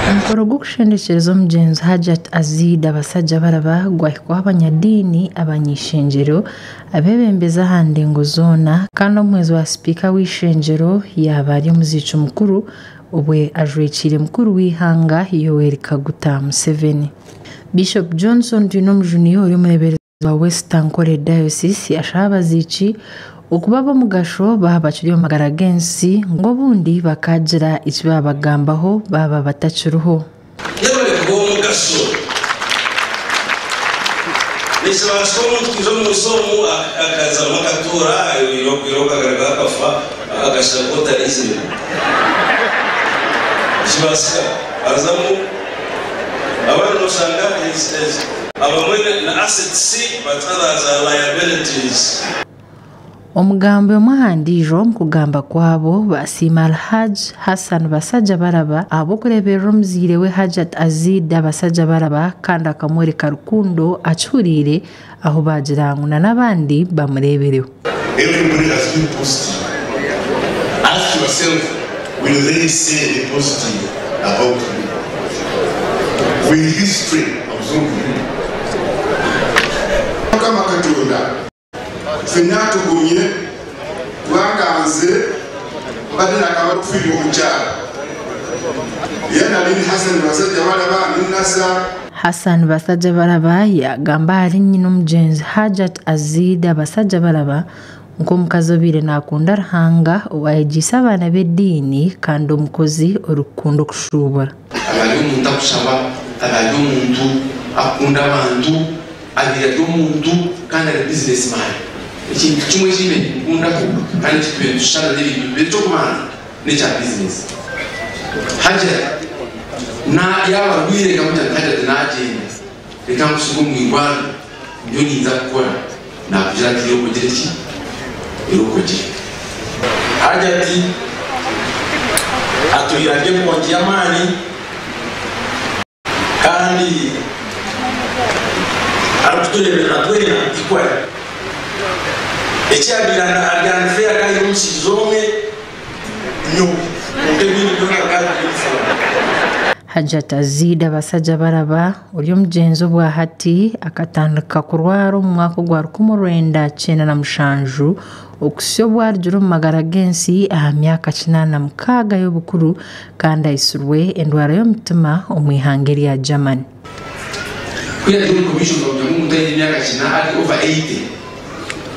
Omukoro gw'okushendekyereza omugyenzi Hajjat Azida Basajjabalaba gwahikwaho abanyadiini, abany'ishengyero, abeebembezi aha ndengo zoona kandi omuhwezi wa sipiika w'eishengyero yaaba ari omuziiki mukuru obwe ajwekiire mukuru w'eihanga Yoweri Kaguta Museveni. Bishop Johnson Twinomujuni ori omureeberezi wa West Ankole Diocese ashaba abaziiki okuba ab'omugasho baaba bakiri omu magara g'ensi ngu obundi bakaagira eki baabagambaho baaba batakiriho. Yebare kuba ow'omugasho. Nikibaasika omuntu kwija omu nsi omu akazamu akatuura irooko akagaruka akafa akashusha nk'otaraiziremu. Nikibaasika hazamu abandi noshanga abamwe ni assets but others are liabilities. Omugambi omwe aha ndiijo omu kugamba kwabo basiima Alhaj Hassan Basajjabalaba ahabw'okureeberera omuzaire we Hajjat Azida Basajjabalaba kandi akamworeka rukundo akihuriire ahu baagira ngu n'abandi bamureebereho. Everybody has been positive. Ask yourself, will they say the positive about you? Will history absorb you? Mukama Katonda ffenna atugumye kubanga nze mbadde nakamala okufiirwa omukyala era nali ndi Hassan Basajjabalaba nenasa. Hassan Basajjabalaba yaagamba ahari nyina omugyenzi Hajjat Azida Basajjabalaba nk'omukazi obaire naakunda Ruhanga owayegyeise abaana be ediini kandi omukozi orikukunda okushuubura. Aba ari omuntu akushaba, aba ari omuntu akukunda abantu, abaire ari omuntu kandi ari business man. Ekintu kimwe eki mbaire nimukundaho kandi eki tubaire nitushushana n'ebintu bibiri, eky'okubanza n'ekya bizinesi. Hajjat na yaaba arwaire nkamugira nti Hajjat naagyenda reka nkusiga omu irwariro nyowe ninza kukora, naakugira ati irooko ogire ki? Irooko ogire. Hajjat atwire ari enkongi y'amaani kandi arikutureeberera twena equally. Eki yaabaire ari unfair akaba aine omushaija omwe nyowe kwonka ebindi byona akaba ari uniform. Hajjat Azida Basajjabalaba ori omugyenzi obwahati akatandika kurwara omu mwaka ogwa 1997 okuhitsya obu arugire omu magara g'ensi aha myaka 86 y'obukuru kandi aitsirwe endwara y'omutima omu ihanga erya Germany. Ku yagiire omu commission bamugira ngu omuntu aine emyaka kina ari over 80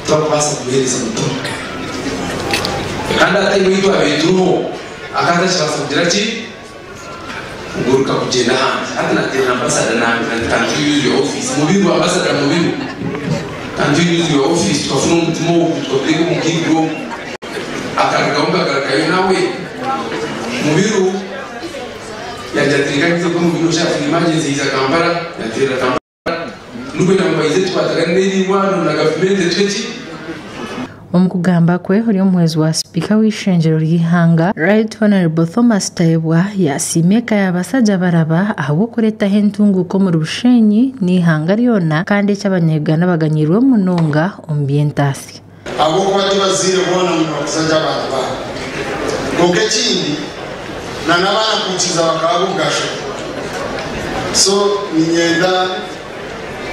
tibakubaasa kumuheereza mutima. Kandi aha time ei twabaire turiho akaba atakibaasa kugira ki? Kuguruka kugyenda ahandi. Hati nateerera ambassador namugira nti can't you use your office? Mubiru, ambassador Mubiru, can't you use your office tukafuna omutima ogu tukaguteeka omu kidney omu. Akarugaho nkagarukayo nawe. Mubiru yagira ati reka ngize kuba Mubiru osha yafuna emergency yaija Kampala, yateerera Kampala. Ndikwenda ngu baije tukwatagane n'eirwariro na gavumenti etuhe ki? Omu kugamba kwe, ori omuhwezi wa sipiika w'eishengyero ry'eihanga, Right Honourable Thomas Tayebwa yasiima eka ya Basajjabalaba ahabw'okureetaho entunguuka omuri Bushenyi n'eihanga ryona kandi eki abanya-Uganda baganyirwemu munonga omu by'entaasya. Ahabw'okuba tibazaire boona ngu nibakuza gye abaana baabo. Kwonka ekindi, na n'abaana kwikiriza bakaba ab'omugasho. So niinyenda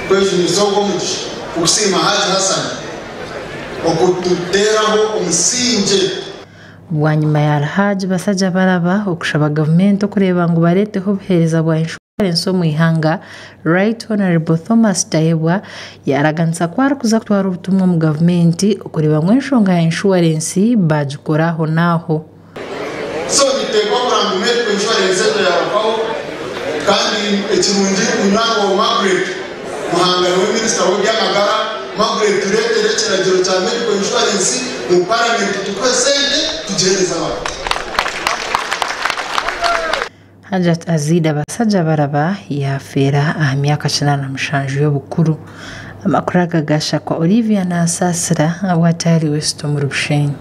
kwejunisa ogwo omugisha kukusiima Hajji Hassan okututeeraho omusingye. Bwanyima ya Alhaji Basajjabalaba okushaba gavumenti okureeba ngu bareeteho obuheereza bwa inshuwarensi omu ihanga, Right Honourable Thomas Tayebwa yaaraganisa ku arikuza kutwara obutumwa omu gavumenti okureeba ngu enshonga ya inshuwarensi baagikora aho n'aho. So nituteekwa kurora ngu medical insurance egyo yarugaho kandi ekirungi munywani wawe Margaret Muhanga niwe minisita w'eby'amagara, Margaret tureetere ekiragiro kya medical insurance omu paramenti tukuhe sente tugiheereze abantu. Hajjat Azida Basajjabalaba yaafeera aha myaka 87 y'obukuru. Amakuru aga gaashakwa Olivia Nasaasira ahabw'Atari West omuri Bushenyi.